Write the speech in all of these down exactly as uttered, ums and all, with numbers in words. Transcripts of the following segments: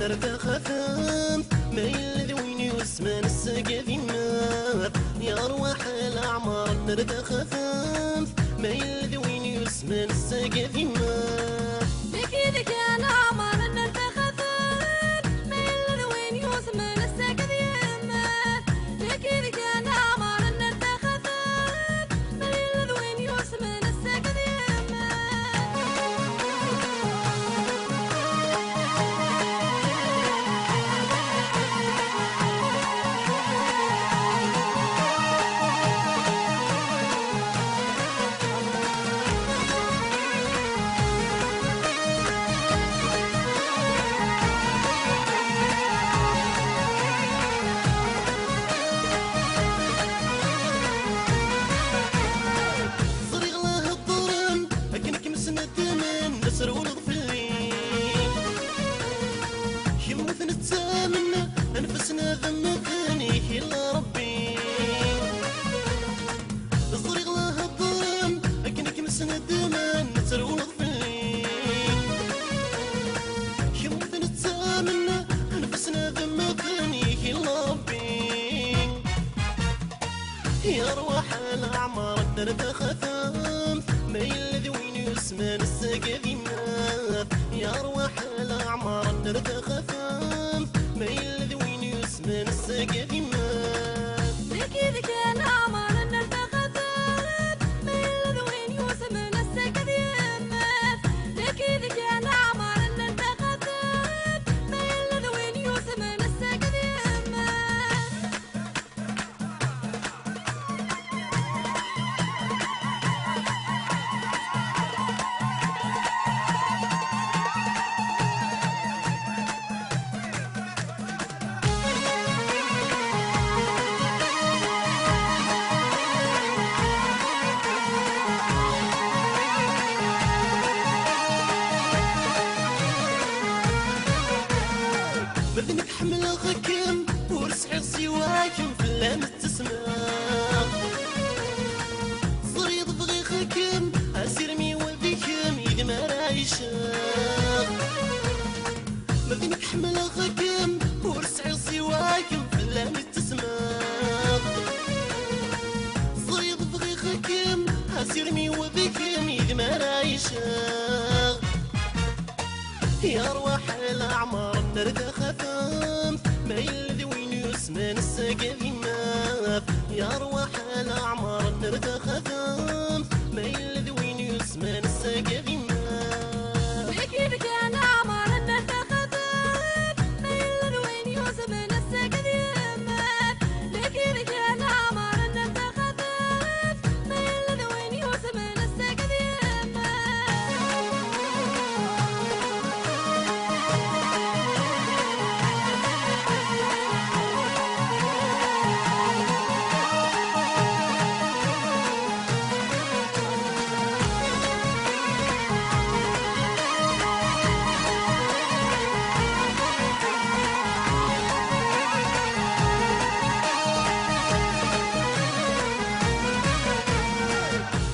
Taxatemt, ma yella d win yusmen, ssagad immat. Yerwaḥ leɛmer n taxatemt, ma yella d win yusmen, ssagad immat. Nekk d kan leɛmer n taxatemt, ma yella d win yusmen, ssagad immat. Nekk d kan leɛmer n taxatemt, ma yella d win yusmen, ssagad immat. Ẓriɣ la heddren akken kem-snedmen, la trewleḍ fell-i. Kemm ur ten-ttamen, anef-asen ad mmten, ik illa Rebbi. Ẓriɣ la heddren akken kem-snedmen, la trewleḍ fell-i. Kemm ur ten-ttamen, anef-asen ad mmten, ik illa Rebbi. Yerwaḥ leɛmer n taxatemt, ma yella d win yusmen, ssagad immat. Yerwaḥ leɛmer n taxatemt, ma yella d win yusmen, ssagad immat. Nekk d kan leɛmer n taxatemt, ma yella d win yusmen, ssagad immat. Nekk d kan leɛmer n taxatemt, ma yella d win yusmen, ssagad immat. Ma d nekk ḥemmleɣ-kem, ur sɛiɣ siwa-kem, fell-am ttasmeɣ. Teẓriḍ bɣiɣ-kem, asirem-iw d kemm, yid-m ara ɛiceɣ. Ma d nekk ḥemmleɣ-kem, ur sɛiɣ siwa-kem, fell-am ttasmeɣ. Teẓriḍ bɣiɣ-kem, asirem-iw d kemm, yid-m ara ɛiceɣ. Yerwaḥ leɛmer n taxatemt, ma yella d win yusmen, ssagad immat. Yerwaḥ leɛmer n taxatemt, ma yella d win yusmen, ssagad immat. Nekk d kan leɛmer n taxatemt, ma yella d win yusmen, ssagad immat. Nekk d kan leɛmer n taxatemt, ma yella d win yusmen, ssagad immat.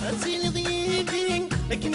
Ad tiliḍ yid-i akken